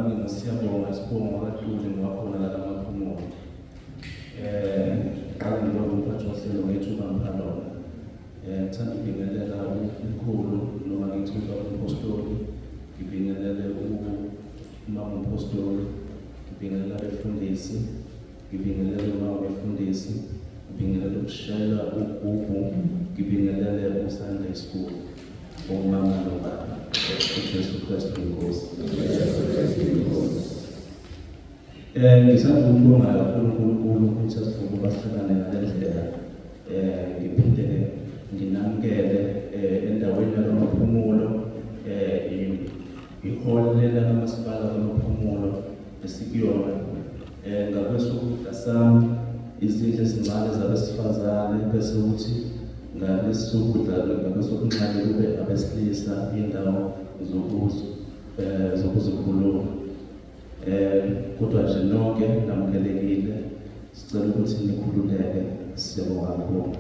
lami nginguSiyabonga Sibongo kaNtuli ngiwakhona la kaMaphumulo. Ngiqale ngibonge umphathi wohlelo ngethuba ngipha lona. Ngithanda ukubingelela umkhulu noma ngithi ubaba umpostoli, ngibingelele umama umpostoli, ngibingelela abefundisi, ngibingelele umama wabefundisi, ngibingelele ukushayela ugubhu, ngibingelele uSunday School, omama nobaba. UJesu Kristu inkosi. Ngithanda ukubonga kakhulu uNkulunkulu ukuthi asivume ukuba sihlangane ngale ndlela. Ngiphinde nginamukele endaweni yakaMaphumulo, ihholo lakamasipala kaMaphumulo esikuyona. Ngakwesokudla sami izindlu ezincane zabesifazane, bese kuthi ngalesokudla ngakwesokunxele kube abesilisa, indawo zokuzikhuluma. Kodwa nje nonke namukelekile, sicela ukuthi nikhululeke. Siyabonga kakhulu.